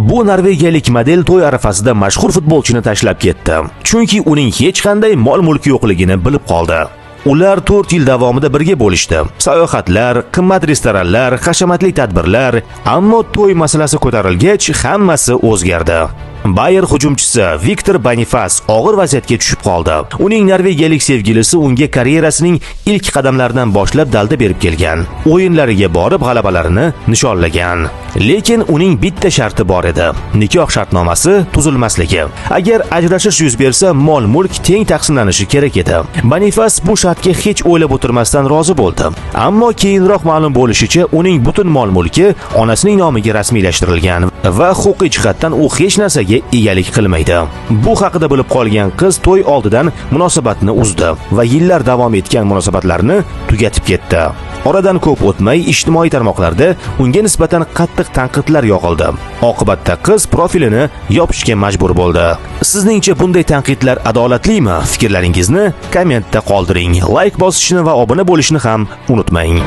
Bu norvegiyalik model to'y arafasida mashhur futbolchini tashlab ketdi, chunki uning hech qanday mol-mulki yo'qligini bilib qoldi. Ular 4 yil davomida birga bo'lishdi. Sayohatlar, qimmat restoranlar, hashamatli tadbirlar, ammo to'y masalasi ko'tarilgach, hammasi o'zgardi. Bayer hujumchisi Viktor Bonifas og'ir vaziyatga tushib qoldi. Uning norvegiyalik sevgilisi unga karyerasining ilk qadamlaridan boshlab dalda berib kelgan. O'yinlariga borib g'alabalarini nishonlagan. Lekin uning bitta sharti bor edi. Nikoh shartnomasi tuzilmasligi. Agar ajrashish yuz bersa, mol-mulk teng taqsimlanishi kerak edi. Bonifas bu shartga hech o'ylab o'tirmasdan rozi bo'ldi. Ammo keyinroq ma'lum bo'lishicha, uning butun mol-mulki onasining nomiga rasmiylashtirilgan va huquqiy jihatdan u hech narsaga egalik qilmaydi. Bu haqida bilib qolgan qiz to'y oldidan munosabatni uzdi va yillar davom etgan munosabatlarni tugatib ketdi. Oradan ko'p o'tmay ijtimoiy tarmoqlarda unga nisbatan qattiq tanqidlar yog'ildi. Oqibatda qiz profilini yopishga majbur bo'ldi. Sizningcha bunday tanqidlar adolatlimi? Fikrlaringizni kommentda qoldiring. Layk bosishni va obuna bo'lishni ham unutmang.